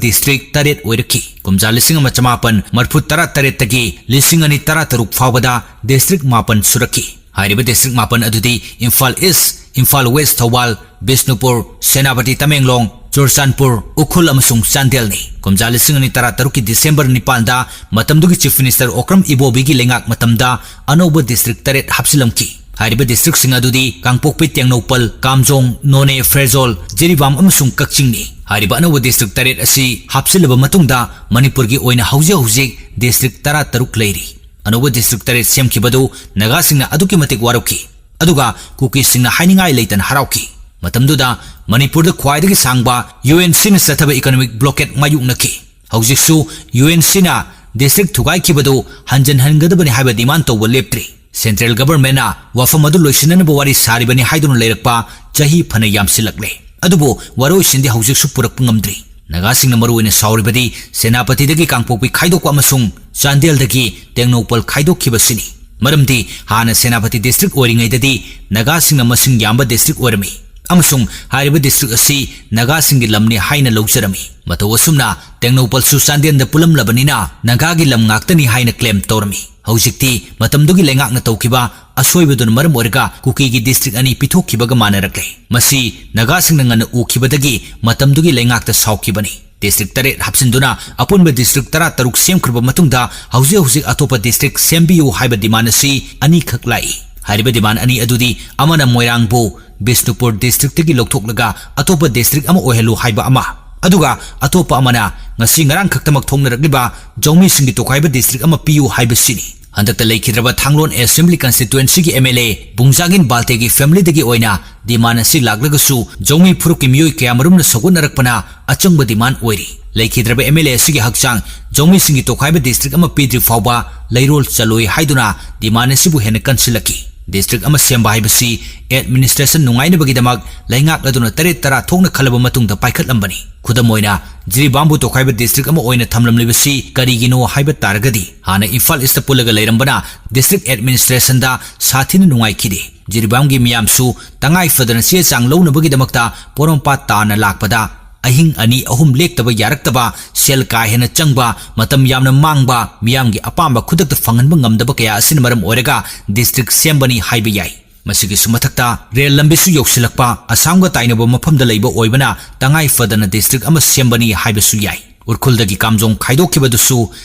district ꯇꯔꯦꯠ ꯑꯣꯏꯔꯛꯈꯤ꯫ ꯀꯨꯝꯖꯥ ꯂꯤꯁꯤꯡ ꯑꯃ ꯆꯃꯥꯄꯟ ꯃꯔꯤꯐꯨ ꯇꯔꯥ ꯇꯔꯦꯠꯇꯒꯤ ꯂꯤꯁꯤꯡ ꯑꯅꯤ ꯇꯔꯥ ꯇꯔꯨꯛ ꯐꯥꯎꯕꯗ district ꯃꯥꯄꯟ ꯁꯨꯔꯛꯈꯤ꯫ ꯍꯥꯏꯔꯤꯕ district ꯃꯥꯄꯟ ꯑꯗꯨꯗꯤ ꯏꯝꯐꯥꯜ East, ꯏꯝꯐꯥꯜ West, ꯊꯧꯕꯥꯜ, ꯕꯤꯁꯅꯨꯄꯨꯔ, ꯁꯦꯅꯥꯄꯇꯤ, ꯇꯃꯦꯡꯂꯣꯡ, ꯆꯨꯔꯆꯥꯟꯄꯨꯔ, ꯎꯈ꯭ꯔꯨꯜ ꯑꯃꯁꯨꯡ ꯆꯥꯟꯗꯦꯜꯅꯤ꯫ ꯀꯨꯝꯖꯥ ꯂꯤꯁꯤꯡ ꯑꯅꯤ ꯇꯔꯥ ꯇꯔꯨꯛꯀꯤ December ꯅꯤꯄꯥꯟꯗ ꯃꯇꯝꯗꯨꯒꯤ Chief Minister ꯑꯣꯀ꯭ꯔꯝ ꯏꯕꯣꯕꯤꯒꯤ ꯂꯩꯉꯥꯛ ꯃꯇꯝꯗ ꯑꯅꯧꯕ district ꯇꯔꯦꯠ ꯍꯥꯞꯆꯤꯜꯂꯝꯈꯤ꯫ ꯍꯥꯏꯔꯤꯕ districtꯁꯤꯡ ꯑꯗꯨꯗꯤ ꯀꯥꯡꯄꯣꯛꯄꯤ, ꯇꯦꯡꯅꯧꯄꯜ, ꯀꯥꯝꯖꯣꯡ, ꯅꯣꯅꯦ, ꯐꯦꯔꯖꯣꯜ, ꯖꯤꯔꯤꯕꯥꯝ ꯑꯃꯁꯨꯡ ꯀꯛꯆꯤꯡꯅꯤ꯫ ꯍꯥꯏꯔꯤꯕ ꯑꯅꯧꯕ district ꯇꯔꯦꯠ ꯑꯁꯤ ꯍꯥꯞꯆꯤꯜꯂꯕ ꯃꯇꯨꯡꯗ ꯃꯅꯤꯄꯨꯔꯒꯤ ꯑꯣꯏꯅ ꯍꯧꯖꯤꯛ ꯍꯧꯖꯤꯛ district ꯇꯔꯥ ꯇꯔꯨꯛ ꯂꯩꯔꯤ꯫ ꯑꯅꯧꯕ ꯗꯤꯁꯇ꯭ꯔꯤꯛ ꯇꯔꯦꯠ ꯁꯦꯝꯈꯤꯕꯗꯨ ꯅꯥꯒꯥꯁꯤꯡꯅ ꯑꯗꯨꯛꯀꯤ ꯃꯇꯤꯛ ꯋꯥꯔꯧꯈꯤ꯫ ꯑꯗꯨꯒ ꯀꯨꯀꯤꯁꯤꯡꯅ ꯍꯥꯏꯅꯤꯡꯉꯥꯏ ꯂꯩꯇꯅ ꯍꯔꯥꯎꯈꯤ꯫ ꯃꯇꯝꯗꯨꯗ ꯃꯅꯤꯄꯨꯔꯗ ꯈ꯭ꯋꯥꯏꯗꯒꯤ ꯁꯥꯡꯕ ꯌꯨ ꯑꯦꯟ ꯁꯤꯅ ꯆꯠꯊꯕ ꯏꯀꯣꯅꯣꯃꯤꯛ ꯕ꯭ꯂꯣꯀꯦꯠ ꯃꯥꯌꯣꯛꯅꯈꯤ꯫ ꯍꯧꯖꯤꯛꯁꯨ ꯌꯨ ꯑꯦꯟ ꯁꯤꯅ ꯗꯤꯁꯇ꯭ꯔꯤꯛ ꯊꯨꯒꯥꯏꯈꯤꯕꯗꯨ ꯍꯟꯖꯤꯟꯍꯟꯒꯗꯕꯅꯤ ꯍꯥꯏꯕ ꯗꯤꯃꯥꯟ ꯇꯧꯕ ꯂꯦꯞꯇ꯭ꯔꯤ꯫ ꯁꯦꯟꯇ꯭ꯔꯦꯜ ꯒꯚꯔꯟꯃꯦꯟꯠꯅ ꯋꯥꯐꯝ ꯑꯗꯨ ꯂꯣꯏꯁꯤꯟꯅꯅꯕ ꯋꯥꯔꯤ ꯁꯥꯔꯤꯕꯅꯤ ꯍꯥꯏꯗꯨꯅ ꯂꯩꯔꯛꯄ ꯆꯍꯤ ꯐꯅ ꯌꯥꯝꯁꯤꯜꯂꯛꯂꯦ꯫ ꯑꯗꯨꯕꯨ ꯋꯥꯔꯣꯏꯁꯤꯟꯗꯤ ꯍꯧꯖꯤꯛꯁꯨ ꯄꯨꯔꯛꯄ ꯉꯝꯗ꯭ꯔꯤ꯫ ꯅꯥꯒꯥꯁꯤꯡꯅ ꯃꯔꯨꯑꯣꯏꯅ ꯁꯥꯎꯔꯤꯕꯗꯤ ꯁꯦꯅꯥꯄꯇꯤꯗꯒꯤ ꯀꯥꯡꯄꯣꯛꯄꯤ ꯈꯥꯏꯗꯣꯛꯄ ꯑꯃꯁꯨꯡ ꯆꯥꯟꯗꯦꯜꯗꯒꯤ ꯇꯦꯡꯅꯧꯄꯜ ꯈꯥꯏꯗꯣꯛꯈꯤꯕꯁꯤꯅꯤ꯫ ꯃꯔꯝꯗꯤ ꯍꯥꯟꯅ ꯁꯦꯅꯥꯄꯇꯤ ꯗꯤꯁꯇ꯭ꯔꯤꯛ ꯑꯣꯏꯔꯤꯉꯩꯗꯗꯤ ꯅꯥꯒꯥꯁꯤꯡꯅ ꯃꯁꯤꯡ ꯌꯥꯝꯕ ꯗꯤꯁꯇ꯭ꯔꯤꯛ ꯑꯣꯏꯔꯝꯃꯤ ꯑꯃꯁꯨꯡ ꯍꯥꯏꯔꯤꯕ ꯗꯤꯁꯇ꯭ꯔꯤꯛ ꯑꯁꯤ ꯅꯥꯒꯥꯁꯤꯡꯒꯤ ꯂꯝꯅꯤ ꯍꯥꯏꯅ ꯂꯧꯖꯔꯝꯃꯤ꯫ ꯃꯇꯧ ꯑꯁꯨꯝꯅ ꯇꯦꯡꯅꯧꯄꯜꯁꯨ ꯆꯥꯟꯗꯦꯜꯗ ꯄꯨꯜꯂꯝꯂꯕꯅꯤꯅ ꯅꯥꯒꯥꯒꯤ ꯂꯝ ꯉꯥꯛꯇꯅꯤ ꯍꯥꯏꯅ ꯀ꯭ꯂꯦꯝ ꯇꯧꯔꯝꯃꯤ꯫ ꯍꯧꯖꯤꯛꯇꯤ ꯃꯇꯝꯗꯨꯒꯤ ꯂꯩꯉꯥꯛꯅ ꯇꯧꯈꯤꯕ ꯑꯁꯣꯏꯕꯗꯨꯅ ꯃꯔꯝ ꯑꯣꯏꯔꯒ ꯀꯨꯀꯤꯒꯤ ꯗꯤꯁꯇ꯭ꯔꯤꯛ ꯑꯅꯤ ꯄꯤꯊꯣꯛꯈꯤꯕꯒ ꯃꯥꯟꯅꯔꯛꯂꯦ꯫ ꯃꯁꯤ ꯅꯥꯒꯥꯁꯤꯡꯅ ꯉꯟꯅ ꯎꯈꯤꯕꯗꯒꯤ ꯃꯇꯝꯗꯨꯒꯤ ꯂꯩꯉꯥꯛꯇ ꯁꯥꯎꯈꯤꯕꯅꯤ꯫ ꯗꯤꯁꯇ꯭ꯔꯤꯛ ꯇꯔꯦꯠ ꯍꯥꯞꯆꯤꯟꯗꯨꯅ ꯑꯄꯨꯟꯕ ꯗꯤꯁꯇ꯭ꯔꯤꯛ ꯇꯔꯥꯇꯔꯨꯛ ꯁꯦꯝꯈ꯭ꯔꯕ ꯃꯇꯨꯡꯗ ꯍꯧꯖꯤꯛ ꯍꯧꯖꯤꯛ ꯑꯇꯣꯞꯄ ꯗꯤꯁꯇ꯭ꯔꯤꯛ ꯁꯦꯝꯕꯤꯌꯨ ꯍꯥꯏꯕ ꯗꯤꯃꯥꯟ ꯑꯁꯤ ꯑꯅꯤꯈꯛ ꯂꯥꯛꯏ꯫ ꯍꯥꯏꯔꯤꯕ ꯗꯤꯃꯥꯟ ꯑꯅꯤ ꯑꯗꯨꯗꯤ ꯑꯃꯅ ꯃꯣꯏꯔꯥꯡꯕꯨ ꯕꯤꯁꯅꯨꯄꯨꯔ ꯗꯤꯁꯇ꯭ꯔꯤꯛꯇꯒꯤ ꯂꯧꯊꯣꯛꯂꯒ ꯑꯇꯣꯞꯄ ꯗꯤꯁꯇ꯭ꯔꯤꯛ ꯑꯃ ꯑꯣꯏꯍꯜꯂꯨ ꯍꯥꯏꯕ ꯑꯃ, ꯑꯗꯨꯒ ꯑꯇꯣꯞꯄ ꯑꯃꯅ ꯉꯁꯤ ꯉꯔꯥꯡ ꯈꯛꯇꯃꯛ ꯊꯣꯛꯅꯔꯛꯂꯤꯕ ꯖꯧꯃꯤꯁꯤꯡꯒꯤ ꯇꯣꯈꯥꯏꯕ ꯗꯤꯁꯇ꯭ꯔꯤꯛ ꯑꯃ ꯄꯤꯌꯨ ꯍꯥꯏꯕꯁꯤꯅꯤ꯫ ꯍꯟꯗꯛꯇ ꯂꯩꯈꯤꯗ꯭ꯔꯕ ꯊꯥꯡꯂꯣꯟ ꯑꯦꯁꯦꯝꯕ꯭ꯂꯤ ꯀꯟꯁꯇꯤꯇ꯭ꯋꯦꯟꯁꯤꯒꯤ ꯑꯦꯝ ꯑꯦꯜ ꯑꯦ ꯕꯨꯡꯖꯥꯒꯤꯟ ꯕꯥꯜꯇꯦꯒꯤ ꯐꯦꯃꯤꯂꯤꯗꯒꯤ ꯑꯣꯏꯅ ꯗꯤꯃꯥꯟ ꯑꯁꯤ ꯂꯥꯛꯂꯒꯁꯨ ꯖꯧꯃꯤ ꯐꯨꯔꯨꯞꯀꯤ ꯃꯤꯑꯣꯏ ꯀꯌꯥꯃꯔꯨꯝꯅ ꯁꯧꯒꯠꯅꯔꯛꯄꯅ ꯑꯆꯪꯕ ꯗꯤꯃꯥꯟ ꯑꯣꯏꯔꯤ꯫ ꯂꯩꯈꯤꯗ꯭ꯔꯕ ꯑꯦꯝ ꯑꯦꯜ ꯑꯦ ꯑꯁꯤꯒꯤ ꯍꯛꯆꯥꯡ ꯖꯧꯃꯤꯁꯤꯡꯒꯤ ꯇꯣꯈꯥꯏꯕ ꯗꯤꯁꯇ꯭ꯔꯤꯛ ꯑꯃ ꯄꯤꯗ꯭ꯔꯤ ꯐꯥꯎꯕ ꯂꯩꯔꯣꯜ ꯆꯠꯂꯣꯏ ꯍꯥꯏꯗꯨꯅ ꯗꯤꯃꯥꯟ ꯑꯁꯤꯕꯨ ꯍꯦꯟꯅ ꯀꯟꯁꯤꯜꯂꯛꯈꯤ꯫ ꯗꯤꯁꯇ꯭ꯔꯤꯛ ꯑꯃ ꯁꯦꯝꯕ ꯍꯥꯏꯕꯁꯤ ꯑꯦꯗꯃꯤꯅꯤꯁꯇ꯭ꯔꯦꯁꯟ ꯅꯨꯡꯉꯥꯏꯅꯕꯒꯤꯗꯃꯛ ꯂꯩꯉꯥꯛ ꯑꯗꯨꯅ ꯇꯔꯦꯠ ꯇꯔꯥ ꯊꯣꯛꯅ ꯈꯜꯂꯕ ꯃꯇꯨꯡꯗ ꯄꯥꯏꯈꯠꯂꯝꯕꯅꯤ꯫ ꯈꯨꯗꯝ ꯑꯣꯏꯅ, ꯖꯤꯔꯤꯕꯥꯝꯕꯨ ꯇꯣꯈꯥꯏꯕ ꯗꯤꯁꯇ꯭ꯔꯤꯛ ꯑꯃ ꯑꯣꯏꯅ ꯊꯝꯂꯝꯂꯤꯕꯁꯤ ꯀꯔꯤꯒꯤꯅꯣ ꯍꯥꯏꯕ ꯇꯥꯔꯒꯗꯤ, ꯍꯥꯟꯅ ꯏꯝꯐꯥꯜ ꯏꯁꯇ ꯄꯨꯜꯂꯒ ꯂꯩꯔꯝꯕꯅ ꯗꯤꯁꯇ꯭ꯔꯤꯛ ꯑꯦꯗꯃꯤꯅꯤꯁꯇ꯭ꯔꯦꯁꯟꯗ ꯁꯥꯊꯤꯅ ꯅꯨꯡꯉꯥꯏꯈꯤꯗꯦ꯫ ꯖꯤꯔꯤꯕꯥꯝꯒꯤ ꯃꯤꯌꯥꯝꯁꯨ ꯇꯉꯥꯏ ꯐꯗꯅ ꯆꯦ ꯆꯥꯡ ꯂꯧꯅꯕꯒꯤꯗꯃꯛꯇ ꯄꯣꯔꯣꯝꯄꯥꯠ ꯇꯥꯅ ꯂꯥꯛꯄꯗ ꯑꯍꯤꯡ ꯑꯅꯤ ꯑꯍꯨꯝ ꯂꯦꯛꯇꯕ ꯌꯥꯔꯛꯇꯕ, ꯁꯦꯜ ꯀꯥ ꯍꯦꯟꯅ ꯆꯪꯕ, ꯃꯇꯝ ꯌꯥꯝꯅ ꯃꯥꯡꯕ, ꯃꯤꯌꯥꯝꯒꯤ ꯑꯄꯥꯝꯕ ꯈꯨꯗꯛꯇ ꯐꯪꯍꯟꯕ ꯉꯝꯗꯕ ꯀꯌꯥ ꯑꯁꯤꯅ ꯃꯔꯝ ꯑꯣꯏꯔꯒ ꯗꯤꯁꯇ꯭ꯔꯤꯛ ꯁꯦꯝꯕꯅꯤ ꯍꯥꯏꯕ ꯌꯥꯏ꯫ ꯃꯁꯤꯒꯤꯁꯨ ꯃꯊꯛꯇ ꯔꯦꯜ ꯂꯝꯕꯤꯁꯨ ꯌꯧꯁꯤꯜꯂꯛꯄ, ꯑꯁꯥꯝꯒ ꯇꯥꯏꯅꯕ ꯃꯐꯝꯗ ꯂꯩꯕ ꯑꯣꯏꯕꯅ ꯇꯉꯥꯏ ꯐꯗꯅ ꯗꯤꯁꯇ꯭ꯔꯤꯛ ꯑꯃ ꯁꯦꯝꯕꯅꯤ ꯍꯥꯏꯕꯁꯨ ꯌꯥꯏ꯫ ꯎꯔꯈꯨꯜꯗꯒꯤ ꯀꯥꯝꯖꯣꯡ ꯈꯥꯏꯗꯣꯛꯈꯤꯕꯗꯨꯁꯨ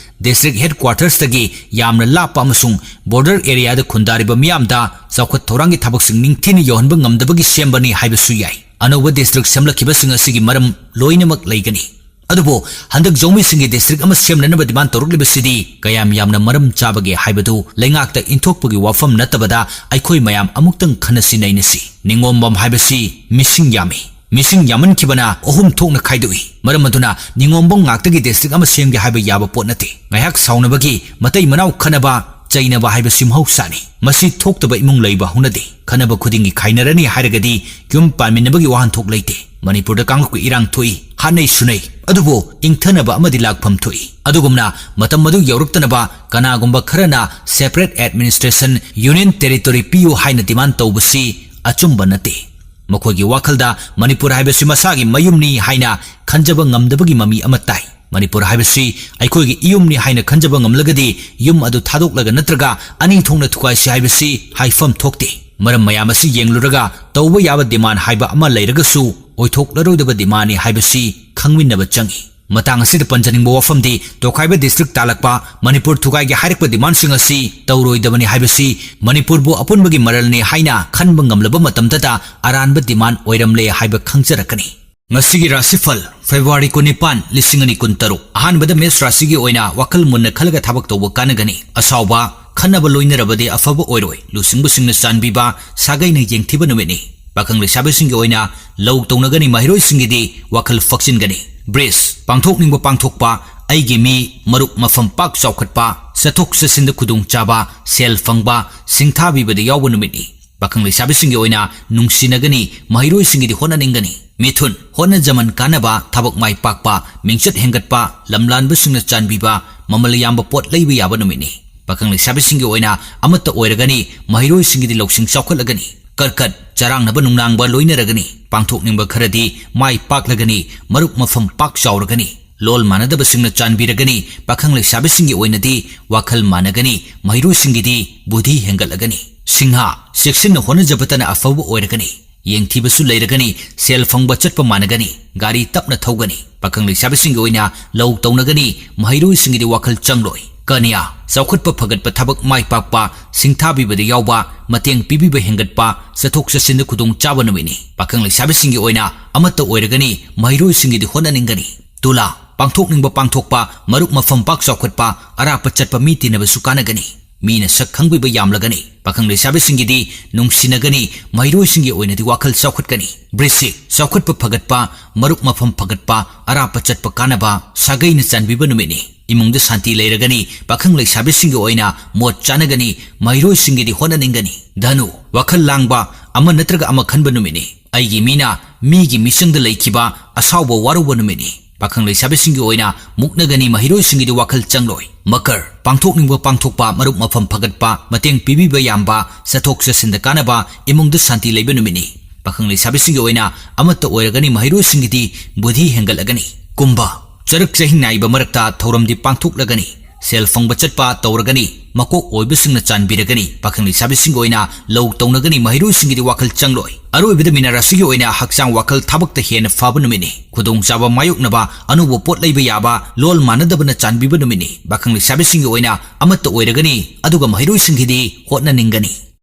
ꯗꯤꯁꯇ꯭ꯔꯤꯛ ꯍꯦꯗꯀ꯭ꯋꯥꯇꯔꯁꯇꯒꯤ ꯌꯥꯝꯅ ꯂꯥꯞꯄ ꯑꯃꯁꯨꯡ ꯕꯣꯔꯗꯔ ꯑꯦꯔꯤꯌꯥꯗ ꯈꯨꯟꯗꯥꯔꯤꯕ ꯃꯤꯌꯥꯝꯗ ꯆꯥꯎꯈꯠ ꯊꯧꯔꯥꯡꯒꯤ ꯊꯕꯛꯁꯤꯡ ꯅꯤꯡꯊꯤꯅ ꯌꯧꯍꯟꯕ ꯉꯝꯗꯕꯒꯤ ꯁꯦꯝꯕꯅꯤ ꯍꯥꯏꯕꯁꯨ ꯌꯥꯏ꯫ ꯑꯅꯧꯕ ꯗꯤꯁꯇ꯭ꯔꯤꯛ ꯁꯦꯝꯂꯛꯈꯤꯕꯁꯤꯡ ꯑꯁꯤꯒꯤ ꯃꯔꯝ ꯂꯣꯏꯅꯃꯛ ꯂꯩꯒꯅꯤ꯫ ꯑꯗꯨꯕꯨ ꯍꯟꯗꯛ ꯖꯧꯃꯤꯁꯤꯡꯒꯤ district ꯑꯃ ꯁꯦꯝꯅꯅꯕ demand ꯇꯧꯔꯛꯂꯤꯕꯁꯤꯗꯤ ꯀꯌꯥꯝ ꯌꯥꯝꯅ ꯃꯔꯝ ꯆꯥꯕꯒꯦ ꯍꯥꯏꯕꯗꯨ ꯂꯩꯉꯥꯛꯇ ꯏꯟꯊꯣꯛꯄꯒꯤ ꯋꯥꯐꯝ ꯅꯠꯇꯕꯗ ꯑꯩꯈꯣꯏ ꯃꯌꯥꯝ ꯑꯃꯨꯛꯇꯪ ꯈꯟꯅꯁꯤ ꯅꯩꯅꯁꯤ꯫ ꯅꯤꯉꯣꯝꯕꯝ ꯍꯥꯏꯕꯁꯤ ꯃꯤꯁꯤꯡ ꯌꯥꯝꯃꯤ꯫ ꯃꯤꯁꯤꯡ ꯌꯥꯝꯃꯟꯈꯤꯕꯅ ꯑꯍꯨꯝ ꯊꯣꯛꯅ ꯈꯥꯏꯗꯣꯛꯏ꯫ ꯃꯔꯝ ꯑꯗꯨꯅ ꯅꯤꯉꯣꯝꯕꯝ ꯉꯥꯛꯇꯒꯤ district ꯑꯃ ꯁꯦꯝꯒꯦ ꯍꯥꯏꯕ ꯌꯥꯕ ꯄꯣꯠ ꯅꯠꯇꯦ꯫ ꯉꯥꯏꯍꯥꯛ ꯁꯥꯎꯅꯕꯒꯤ, ꯃꯇꯩ ꯃꯅꯥꯎ ꯈꯠꯅꯕ, ꯆꯩꯅꯕ ꯍꯥꯏꯕꯁꯤ ꯃꯍꯧꯁꯥꯅꯤ꯫ ꯃꯁꯤ ꯊꯣꯛꯇꯕ ꯏꯃꯨꯡ ꯂꯩꯕ ꯍꯧꯅꯗꯦ꯫ ꯈꯠꯅꯕ ꯈꯨꯗꯤꯡꯒꯤ ꯈꯥꯏꯅꯔꯅꯤ ꯍꯥꯏꯔꯒꯗꯤ ꯌꯨꯝ ꯄꯥꯟꯃꯤꯟꯅꯕꯒꯤ ꯋꯥꯍꯟꯊꯣꯛ ꯂꯩꯇꯦ꯫ ꯃꯅꯤꯄꯨꯔꯗ ꯀꯥꯡꯂꯨꯞꯀꯤ ꯏꯔꯥꯡ ꯊꯣꯛꯏ, ꯍꯥꯠꯅꯩ ꯁꯨꯅꯩ꯫ ꯑꯗꯨꯕꯨ ꯏꯪꯊꯅꯕ ꯑꯃꯗꯤ ꯂꯥꯛꯐꯝ ꯊꯣꯛꯏ꯫ ꯑꯗꯨꯒꯨꯝꯅ ꯃꯇꯝ ꯑꯗꯨ ꯌꯧꯔꯛꯇꯅꯕ ꯀꯅꯥꯒꯨꯝꯕ ꯈꯔꯅ separate administration, union territory ꯄꯤꯌꯨ ꯍꯥꯏꯅ demand ꯇꯧꯕꯁꯤ ꯑꯆꯨꯝꯕ ꯅꯠꯇꯦ꯫ ꯃꯈꯣꯏꯒꯤ ꯋꯥꯈꯜꯗ ꯃꯅꯤꯄꯨꯔ ꯍꯥꯏꯕꯁꯤ ꯃꯁꯥꯒꯤ ꯃꯌꯨꯝꯅꯤ ꯍꯥꯏꯅ ꯈꯟꯖꯕ ꯉꯝꯗꯕꯒꯤ ꯃꯃꯤ ꯑꯃ ꯇꯥꯏ꯫ ꯃꯅꯤꯄꯨꯔ ꯍꯥꯏꯕꯁꯤ ꯑꯩꯈꯣꯏꯒꯤ ꯏꯌꯨꯝꯅꯤ ꯍꯥꯏꯅ ꯈꯟꯖꯕ ꯉꯝꯂꯒꯗꯤ ꯌꯨꯝ ꯑꯗꯨ ꯊꯥꯗꯣꯛꯂꯒ ꯅꯠꯇ꯭ꯔꯒ ꯑꯅꯤ ꯊꯣꯛꯅ ꯊꯨꯒꯥꯏꯁꯤ ꯍꯥꯏꯕꯁꯤ ꯍꯥꯏꯐꯝ ꯊꯣꯛꯇꯦ꯫ ꯃꯔꯝ ꯃꯌꯥꯝ ꯑꯁꯤ ꯌꯦꯡꯂꯨꯔꯒ ꯇꯧꯕ ꯌꯥꯕ demand ꯍꯥꯏꯕ ꯑꯃ ꯂꯩꯔꯒꯁꯨ ꯑꯣꯏꯊꯣꯛꯂꯔꯣꯏꯗꯕ demandꯅꯤ ꯍꯥꯏꯕꯁꯤ ꯈꯪꯃꯤꯟꯅꯕ ꯆꯪꯏ꯫ ꯃꯇꯥꯡ ꯑꯁꯤꯗ ꯄꯟꯖꯅꯤꯡꯕ ꯋꯥꯐꯝꯗꯤ ꯇꯣꯈꯥꯏꯕ district ꯇꯥꯂꯛꯄ, ꯃꯅꯤꯄꯨꯔ ꯊꯨꯒꯥꯏꯒꯦ ꯍꯥꯏꯔꯛꯄ demandꯁꯤꯡ ꯑꯁꯤ ꯇꯧꯔꯣꯏꯗꯕꯅꯤ ꯍꯥꯏꯕꯁꯤ ꯃꯅꯤꯄꯨꯔꯕꯨ ꯑꯄꯨꯟꯕꯒꯤ ꯃꯔꯜꯅꯤ ꯍꯥꯏꯅ ꯈꯟꯕ ꯉꯝꯂꯕ ꯃꯇꯝꯗꯇ ꯑꯔꯥꯟꯕ demand ꯑꯣꯏꯔꯝꯂꯦ ꯍꯥꯏꯕ ꯈꯪꯖꯔꯛꯀꯅꯤ꯫ ꯉꯁꯤꯒꯤ ꯔꯥꯁꯤꯐꯜ, February ꯀꯨꯟꯅꯤꯄꯥꯟ, ꯂꯤꯁꯤꯡ ꯑꯅꯤ ꯀꯨꯟꯇꯔꯨꯛ꯫ ꯑꯍꯥꯟꯕꯗ ꯃꯦꯁ ꯔꯥꯁꯤꯒꯤ ꯑꯣꯏꯅ ꯋꯥꯈꯜ ꯃꯨꯟꯅ ꯈꯜꯂꯒ ꯊꯕꯛ ꯇꯧꯕ ꯀꯥꯟꯅꯒꯅꯤ꯫ ꯑꯁꯥꯎꯕ, ꯈꯟꯅꯕ ꯂꯣꯏꯅꯔꯕꯗꯤ ꯑꯐꯕ ꯑꯣꯏꯔꯣꯏ꯫ ꯂꯨꯆꯤꯡꯕꯁꯤꯡꯅ ꯆꯥꯟꯕꯤꯕ, ꯁꯥꯒꯩꯅ ꯌꯦꯡꯊꯤꯕ ꯅꯨꯃꯤꯠꯅꯤ꯫ ꯄꯥꯈꯪ ꯂꯩꯁꯥꯕꯤꯁꯤꯡꯒꯤ ꯑꯣꯏꯅ ꯂꯧ ꯇꯧꯅꯒꯅꯤ, ꯃꯍꯩꯔꯣꯏꯁꯤꯡꯒꯤꯗꯤ ꯋꯥꯈꯜ ꯐꯛꯆꯤꯟꯒꯅꯤ꯫ ꯕ꯭ꯔꯤꯖ, ꯄꯥꯡꯊꯣꯛꯅꯤꯡꯕ ꯄꯥꯡꯊꯣꯛꯄ, ꯑꯩꯒꯤ ꯃꯤ, ꯃꯔꯨꯞ ꯃꯐꯝ ꯄꯥꯛ ꯆꯥꯎꯈꯠꯄ, ꯆꯠꯊꯣꯛ ꯆꯠꯁꯤꯟꯗ ꯈꯨꯗꯣꯡꯆꯥꯕ, ꯁꯦꯜ ꯐꯪꯕ, ꯁꯤꯡꯊꯥꯕꯤꯕꯗ ꯌꯥꯎꯕ ꯅꯨꯃꯤꯠꯅꯤ꯫ ꯄꯥꯈꯪ ꯂꯩꯁꯥꯕꯤꯁꯤꯡꯒꯤ ꯑꯣꯏꯅ ꯅꯨꯡꯁꯤꯅꯒꯅꯤ, ꯃꯍꯩꯔꯣꯏꯁꯤꯡꯒꯤꯗꯤ ꯍꯣꯠꯅꯅꯤꯡꯒꯅꯤ꯫ ꯃꯤꯊꯨꯟ, ꯍꯣꯠꯅꯖꯃꯟ ꯀꯥꯟꯅꯕ, ꯊꯕꯛ ꯃꯥꯏ ꯄꯥꯛꯄ, ꯃꯤꯡꯆꯠ ꯍꯦꯟꯒꯠꯄ, ꯂꯝꯂꯥꯟꯕꯁꯤꯡꯅ ꯆꯥꯟꯕꯤꯕ, ꯃꯃꯜ ꯌꯥꯝꯕ ꯄꯣꯠ ꯂꯩꯕ ꯌꯥꯕ ꯅꯨꯃꯤꯠꯅꯤ꯫ ꯄꯥꯈꯪ ꯂꯩꯁꯥꯕꯤꯁꯤꯡꯒꯤ ꯑꯣꯏꯅ ꯑꯃꯠꯇ ꯑꯣꯏꯔꯒꯅꯤ, ꯃꯍꯩꯔꯣꯏꯁꯤꯡꯒꯤꯗꯤ ꯂꯧꯁꯤꯡ ꯆꯥꯎꯈꯠꯂꯒꯅꯤ꯫ ꯀꯔꯀꯠ, ꯆꯔꯥꯡꯅꯕ ꯅꯨꯡꯅꯥꯡꯕ ꯂꯣꯏꯅꯔꯒꯅꯤ꯫ ꯄꯥꯡꯊꯣꯛꯅꯤꯡꯕ ꯈꯔꯗꯤ ꯃꯥꯏ ꯄꯥꯛꯂꯒꯅꯤ, ꯃꯔꯨꯞ ꯃꯐꯝ ꯄꯥꯛ ꯆꯥꯎꯔꯒꯅꯤ꯫ ꯂꯣꯜ ꯃꯥꯟꯅꯗꯕꯁꯤꯡꯅ ꯆꯥꯟꯕꯤꯔꯒꯅꯤ꯫ ꯄꯥꯈꯪ ꯂꯩꯁꯥꯕꯤꯁꯤꯡꯒꯤ ꯑꯣꯏꯅꯗꯤ ꯋꯥꯈꯜ ꯃꯥꯟꯅꯒꯅꯤ, ꯃꯍꯩꯔꯣꯏꯁꯤꯡꯒꯤꯗꯤ ꯕꯨꯙꯤ ꯍꯦꯟꯒꯠꯂꯒꯅꯤ꯫ ꯁꯤꯡꯍ, ꯆꯦꯛꯁꯤꯟꯅ ꯍꯣꯠꯅꯖꯕꯇꯅ ꯑꯐꯕ ꯑꯣꯏꯔꯒꯅꯤ꯫ ꯌꯦꯡꯊꯤꯕꯁꯨ ꯂꯩꯔꯒꯅꯤ, ꯁꯦꯜ ꯐꯪꯕ ꯆꯠꯄ ꯃꯥꯟꯅꯒꯅꯤ, ꯒꯥꯔꯤ ꯇꯞꯅ ꯊꯧꯒꯅꯤ꯫ ꯄꯥꯈꯪ ꯂꯩꯁꯥꯕꯤꯁꯤꯡꯒꯤ ꯑꯣꯏꯅ ꯂꯧ ꯇꯧꯅꯒꯅꯤ, ꯃꯍꯩꯔꯣꯏꯁꯤꯡꯒꯤꯗꯤ ꯋꯥꯈꯜ ꯆꯪꯂꯣꯏ꯫ ꯀꯅ꯭ꯌꯥ, ꯆꯥꯎꯈꯠꯄ ꯐꯒꯠꯄ, ꯊꯕꯛ ꯃꯥꯏ ꯄꯥꯛꯄ, ꯁꯤꯡꯊꯥꯕꯤꯕꯗ ꯌꯥꯎꯕ, ꯃꯇꯦꯡ ꯄꯤꯕꯤꯕ ꯍꯦꯟꯒꯠꯄ, ꯆꯠꯊꯣꯛ ꯆꯠꯁꯤꯟꯗ ꯈꯨꯗꯣꯡꯆꯥꯕ ꯅꯨꯃꯤꯠꯅꯤ꯫ ꯄꯥꯈꯪ ꯂꯩꯁꯥꯕꯤꯁꯤꯡꯒꯤ ꯑꯣꯏꯅ ꯑꯃꯠꯇ ꯑꯣꯏꯔꯒꯅꯤ, ꯃꯍꯩꯔꯣꯏꯁꯤꯡꯒꯤꯗꯤ ꯍꯣꯠꯅꯅꯤꯡꯒꯅꯤ꯫ ꯇꯨꯂꯥ, ꯄꯥꯡꯊꯣꯛꯅꯤꯡꯕ ꯄꯥꯡꯊꯣꯛꯄ, ꯃꯔꯨꯞ ꯃꯐꯝ ꯄꯥꯛ ꯆꯥꯎꯈꯠꯄ, ꯑꯔꯥꯞꯄ ꯆꯠꯄ ꯃꯤ ꯇꯤꯟꯅꯕꯁꯨ ꯀꯥꯟꯅꯒꯅꯤ꯫ ꯃꯤꯅ ꯁꯛ ꯈꯪꯕꯤꯕ ꯌꯥꯝꯂꯒꯅꯤ꯫ ꯄꯥꯈꯪ ꯂꯩꯁꯥꯕꯤꯁꯤꯡꯒꯤꯗꯤ ꯅꯨꯡꯁꯤꯅꯒꯅꯤ꯫ ꯃꯍꯩꯔꯣꯏꯁꯤꯡꯒꯤ ꯑꯣꯏꯅꯗꯤ ꯋꯥꯈꯜ ꯆꯥꯎꯈꯠꯀꯅꯤ꯫ ꯕ꯭ꯔꯤꯁꯤꯛ, ꯆꯥꯎꯈꯠꯄ ꯐꯒꯠꯄ, ꯃꯔꯨꯞ ꯃꯐꯝ ꯐꯒꯠꯄ, ꯑꯔꯥꯞꯄ ꯆꯠꯄ ꯀꯥꯟꯅꯕ, ꯁꯥꯒꯩꯅ ꯆꯥꯟꯕꯤꯕ ꯅꯨꯃꯤꯠꯅꯤ꯫ ꯏꯃꯨꯡꯗ ꯁꯥꯟꯇꯤ ꯂꯩꯔꯒꯅꯤ꯫ ꯄꯥꯈꯪ ꯂꯩꯁꯥꯕꯤꯁꯤꯡꯒꯤ ꯑꯣꯏꯅ ꯃꯣꯠ ꯆꯥꯅꯒꯅꯤ꯫ ꯃꯍꯩꯔꯣꯏꯁꯤꯡꯒꯤꯗꯤ ꯍꯣꯠꯅꯅꯤꯡꯒꯅꯤ꯫ ꯙꯅꯨ, ꯋꯥꯈꯜ ꯂꯥꯡꯕ, ꯑꯃ ꯅꯠꯇ꯭ꯔꯒ ꯑꯃ ꯈꯟꯕ ꯅꯨꯃꯤꯠꯅꯤ꯫ ꯑꯩꯒꯤ ꯃꯤꯅ ꯃꯤꯒꯤ ꯃꯤꯆꯪꯗ ꯂꯩꯈꯤꯕ ꯑꯁꯥꯎꯕ ꯋꯥꯔꯧꯕ ꯅꯨꯃꯤꯠꯅꯤ꯫ ꯄꯥꯈꯪ ꯂꯩꯁꯥꯕꯤꯁꯤꯡꯒꯤ ꯑꯣꯏꯅ ꯃꯨꯛꯅꯒꯅꯤ꯫ ꯃꯍꯩꯔꯣꯏꯁꯤꯡꯒꯤꯗꯤ ꯋꯥꯈꯜ ꯆꯪꯂꯣꯏ꯫ ꯃꯀꯔ, ꯄꯥꯡꯊꯣꯛꯅꯤꯡꯕ ꯄꯥꯡꯊꯣꯛꯄ, ꯃꯔꯨꯞ ꯃꯐꯝ ꯐꯒꯠꯄ, ꯃꯇꯦꯡ ꯄꯤꯕꯤꯕ ꯌꯥꯝꯕ, ꯆꯠꯊꯣꯛ ꯆꯠꯁꯤꯟꯗ ꯀꯥꯟꯅꯕ, ꯏꯃꯨꯡꯗ ꯁꯥꯟꯇꯤ ꯂꯩꯕ ꯅꯨꯃꯤꯠꯅꯤ꯫ ꯄꯥꯈꯪ ꯂꯩꯁꯥꯕꯤꯁꯤꯡꯒꯤ ꯑꯣꯏꯅ ꯑꯃꯠꯇ ꯑꯣꯏꯔꯒꯅꯤ꯫ ꯃꯍꯩꯔꯣꯏꯁꯤꯡꯒꯤꯗꯤ ꯕꯨꯙꯤ ꯍꯦꯟꯒꯠꯂꯒꯅꯤ꯫ ꯀꯨꯝꯚ, ꯆꯔꯛ ꯆꯍꯤꯡ ꯅꯥꯏꯕ ꯃꯔꯛꯇ ꯊꯧꯔꯝꯗꯤ ꯄꯥꯡꯊꯣꯛꯂꯒꯅꯤ꯫ ꯁꯦꯜ ꯐꯪꯕ ꯆꯠꯄ ꯇꯧꯔꯒꯅꯤ꯫ ꯃꯀꯣꯛ ꯑꯣꯏꯕꯁꯤꯡꯅ ꯆꯥꯟꯕꯤꯔꯒꯅꯤ꯫ ꯄꯥꯈꯪ ꯂꯩꯁꯥꯕꯤꯁꯤꯡꯒꯤ ꯑꯣꯏꯅ ꯂꯧ ꯇꯧꯅꯒꯅꯤ꯫ ꯃꯍꯩꯔꯣꯏꯁꯤꯡꯒꯤꯗꯤ ꯋꯥꯈꯜ ꯆꯪꯂꯣꯏ꯫ ꯑꯔꯣꯏꯕꯗ ꯃꯤꯅ ꯔꯥꯁꯤꯒꯤ ꯑꯣꯏꯅ ꯍꯛꯆꯥꯡ ꯋꯥꯈꯜ ꯊꯕꯛꯇ ꯍꯦꯟꯅ ꯐꯕ ꯅꯨꯃꯤꯠꯅꯤ꯫ ꯈꯨꯗꯣꯡꯆꯥꯕ ꯃꯥꯌꯣꯛꯅꯕ, ꯑꯅꯧꯕ ꯄꯣꯠ ꯂꯩꯕ ꯌꯥꯕ, ꯂꯣꯜ ꯃꯥꯟꯅꯗꯕꯅ ꯆꯥꯟꯕꯤꯕ ꯅꯨꯃꯤꯠꯅꯤ꯫ ꯄꯥꯈꯪ ꯂꯩꯁꯥꯕꯤꯁꯤꯡꯒꯤ ꯑꯣꯏꯅ ꯑꯃꯠꯇ ꯑꯣꯏꯔꯒꯅꯤ, ꯑꯗꯨꯒ ꯃꯍꯩꯔꯣꯏꯁꯤꯡꯒꯤꯗꯤ ꯍꯣꯠꯅꯅꯤꯡꯒꯅꯤ꯫